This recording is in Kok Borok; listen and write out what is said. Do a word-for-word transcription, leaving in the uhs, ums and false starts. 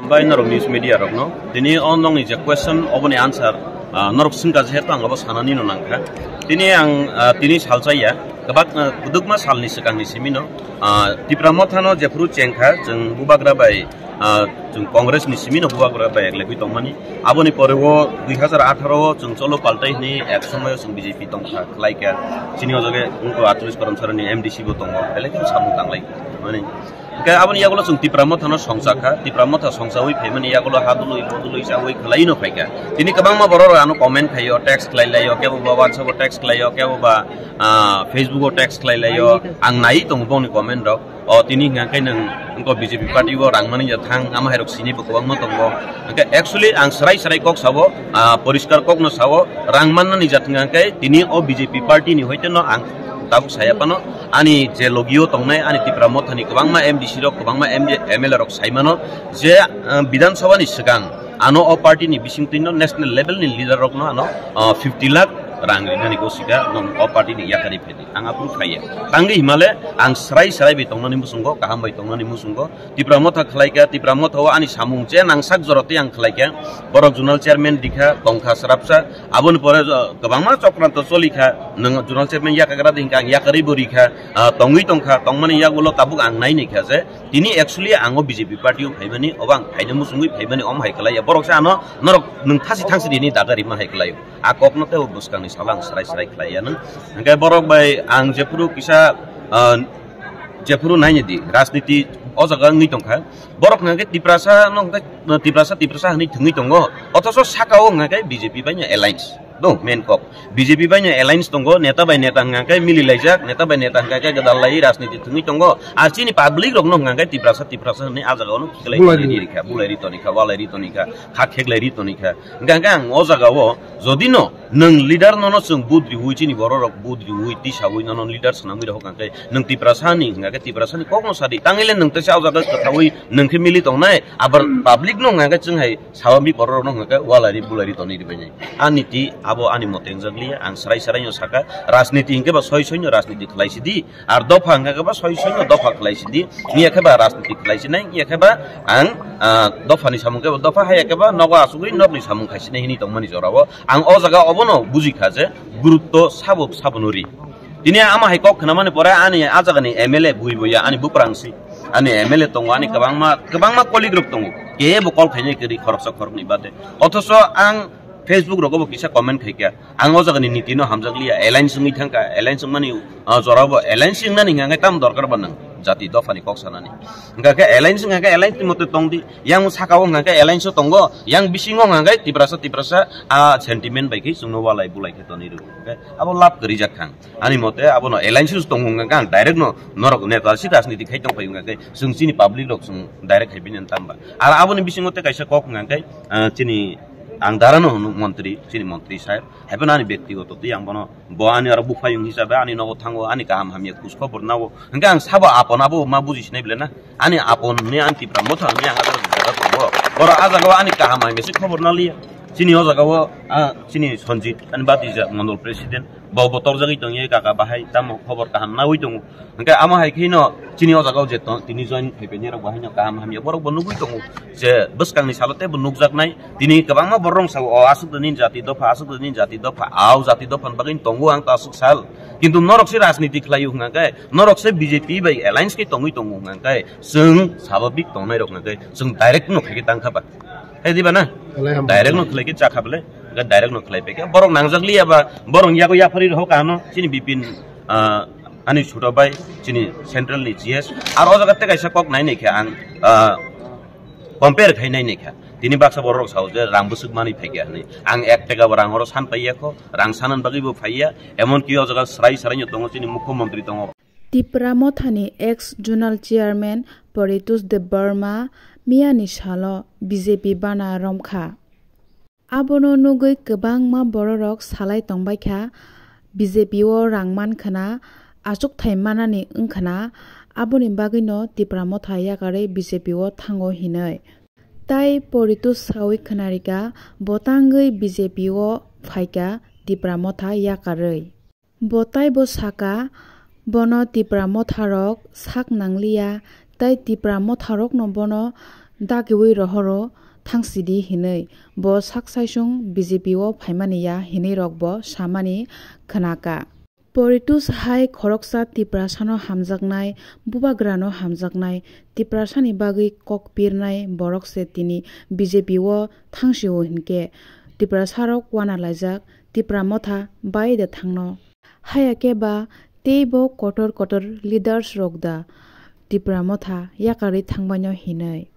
Bai norok news media rokno tini o nokni je question oboni answer, ah, norok swngkha, jehetu ang abo sanani no nangkha. Tini ang, ah, tini salchaya, kwbak, ah, kwdwkma salni swkangni simino, ah, Tipra Mothano jephuru chengkha, chwng bubagra bai, ah, chwng Congress ni simino bubagra bai eglegwi tongmani. Aboni pore o dui hazar atharo o chwng cholo paltai hwnwi ek somoyo chwng B J P tongkha, khlaikha. Chini o jaga wngkha atris Karamsarani M D C bo tongo, belai kheno samung tanglai mani. Hingke aboni yagulo chwng Tipra Mothano songchakha, Tipra Motha songchawi phaimani yagulo ha dului, bo dului chawi khwlaino phaikha. Tini kwbangma borok rok ano comment khaio, text khlai laio, kebo ba WhatsApp o text khlaio, kebo ba, ah, Facebook o text khlai laio, ang nai tongo bongni comment rok. O tini hingka khe nwng wngkha B J P party o rang mani ya thang, ama hai rok sini bo kwbangma tongo. Hingke actually ang srai srai kok sabo, ah, poriskar kokno sabo, rang mannani jat hingka khe tini o B J P party ni hoite no ang tabuk saya pano. Ani je logio tongnai, ani Tipra Mothani kwbangma M D C rok, kwbangma M D, M L A rok saimano je, ah, Bidhan Sabha ni swkang ano o party ni bisingtwi no national level ni leader rok no ano, ah, fifty lakh rang rinani gosika no o party ni yakari phedi. Ang aphuru khaiya. Tangwi himale ang srai srai bai tongnani muchungo, kaham bai tongnani muchungo. Tipra Motha khlaikha, Tipra Motha o ani samung je nangsak jorotwi ang khlaikha. Borok zonal chairman dikha, tongkha srapsa. Aboni pore jo-, kwbangma chokranto cholikha. Nwng zonal chairman yakagra di hingkha, ang yakarwi bo rikha. Ah, tongwi tongkha, tongmani yagulo tabuk ang nai naikha je tini actually ang o B J P party o phaimani, obo ang phaina muchungwi phaimani, om hai khlaiya. Borok se ano norok nwng thasi thangsi rini daga rima hai khlaio. A kokno tei o bwskangni salo ang srai srai khlaiya nwng. Hingke borok bai ang jephuru kisa, ah, jephuru naini di, rajniti o jaga wngwi tongkha. Borok hingke Tiprasa no hingke Tiprasa, Tiprasa hinwi thwngwi tongo. Othoso saka o hingke B J P bai no alliance. Do main kok. B J P bai no alliance tongo, neta bai neta hingke mili laijak, neta bai neta hingke gwdal lai rajniti thwngwi tongo. Ar chini public rok no hingke Tiprasa, Tiprasa hinwi a jaga o no khiklai Bulai toni ri. Rikha, bulai ri toni kha, walai ri toni kha, kha kheklai ri toni kha. Hingke ang o jaga o jodi no nwng leader nono chwng vote riwi, chini borok rok vote riwi, tisawi nono leader swnamwi rok hwnkhe nwng Tiprasa ni hwnkhe Tiprasa ni kokno sadi. Tangile nwng teisa o jaga kwthawi nwng khe mili tongnai, abar public no hwnkhe chwng hai sawami borok rok no hwnkhe walai ri bulai ri toni ri bai nai. Ani ti abo ani mote wngjakliya, ang srai srai no saka, rajniti hwnkhe ba soi soi no rajniti khlai sidi. Ar dopha hingka khe ba soi soi no dopha khlai sidi, wngya khe ba rajniti khlai sinai, wngya khe ba ang, ah, dopha ni samung khe ba dopha, haya khe ba nogo asugwi nok ni samung khai sinai hinwi tongmani jora o. Ang o jaga obono buji kha je gurutto sabo sabo no ri. Tini ama hai kok khna mani pore ani a jaga ni M L A bui buya ani buprang si. Ani M L A tongo, ani kwbangma, kwbangma colleague rok tongo. Kebo call khainai kwrwi khoroksa khoroknwi bade. Othoso ang Facebook rogo bo kisa comment khaikha. Ang o jaga ni niti no hamjakliya, alliance wngwi thangkha, alliance wngmani, ah, jora bo alliance wngnani hingkha khe tamo dorkar ba nang jati dopha ni kok sanani. Hingkha khe alliance wngkha khe alliance ni mote tongdi, yang saka o hingkha khe alliance o tongo, yang bisingo hingkha khe Tiprasa, Tiprasa, ah, sentiment bai khe chwngno walai bulai khe tonwi rw. Hingkha khe abo lab kwrwi jak thang. Ani mote abono alliance o tongo hingkha khe ang direct no norok neta si rajniti khai tong phai hingkha khe chwng chini public rok chwng direct khai bini tamba. Ar aboni bisingo tei kaisa kok hingkha khe, ah, chini ang dara no hwnwi montri, chini montri sir. Haiphano ani bektigoto twi ang bono, bo ani aro buphayung hisabe ani nogo thango, ani kaham hamya khus khobor nao. Hingke ang sabo apon abo ma buji sinai bile na? Ani apon ni ang Tipra Motha ni ang aro jaga tongo. Boro a jaga o ani kaham hamya se khobor na liya. Chini o jaga o, ah, chini Sanjit, ani batija mondol president. Bo bo torjagwi tongye kaka bahai, tamo khobor kaham nawi tongo. Hingke amo hai kheno chini o jaga o je tong, tini join phaipaini rok bo haino kaham hamya borok bo nugwi tongo je bwskangni salo tei bo nukjaknai. Tini kwbangma borok rok sao, o aswk nini jati dopha, aswk nini jati dopha, au jati dopha ni bagwi tongo ang ta aswk sal. Kintu norok se rajniti khlaio hwnkha khe, norok se B J P bai alliance khe tongwi tongo hwnkha khe, chwng swababik tongnai rok hwnkha khe chwng direct no khaikhe tangkha ba. Hai diba na? Alai hambai. Direct no khlaikhe chakha bole, hwnkha direct no khlai paikhe. Borok nangjakliya ba, borok yago yaphari rok kaham no, chini Bipin, ah, ani suto bai, chini central ni G S. Ar o jaga tei kaisa kok nai nai khe ang, ah, compare khai nai nai kha. Tini baksa borok rok sao je rang bwswk manwi phaikha hinwi. Ang ek taka bo rang oro san paiya kho, rang sanan bagwi bo phaiya. Emon ki o jaga srai srai no tongo, chini mukhyamantri tongo. Tipra Mothani ex zonal chairman Paritosh Debbarma miyani salo B J P bana romkha. Abono nugwi kwbangma bororok salai tongbaikha, B J P o rang mankhwna, achukthai manani wngkhwna, aboni bagwino Tipra Motha yakarwi B J P o thango hinwi. Tai Paritosh sawi khwnarikha, bo tangwi B J P o phaikha Tipra Motha yakarwi. Bo taibo saka, bono Tipra Motharok sak nangliya, tai Tipra Motharokno bono Dagiwi rohoro thangsidi hinwi bo sak saisung B J P o phaimani ya hinwi rokbo samani khnaka. Poritush hai khoroksa Tiprasano hamjaknai, bubagrano hamjaknai, Tiprasani bagwi kok pirnai borok se tini B J P o thangsio hinkhe Tiprasarok wana laijak, Tipra Motha bai de thangno. Haya khe ba teibo kotor kotor leaders rok da Tipra Motha yakarwi thangbaino hinwi.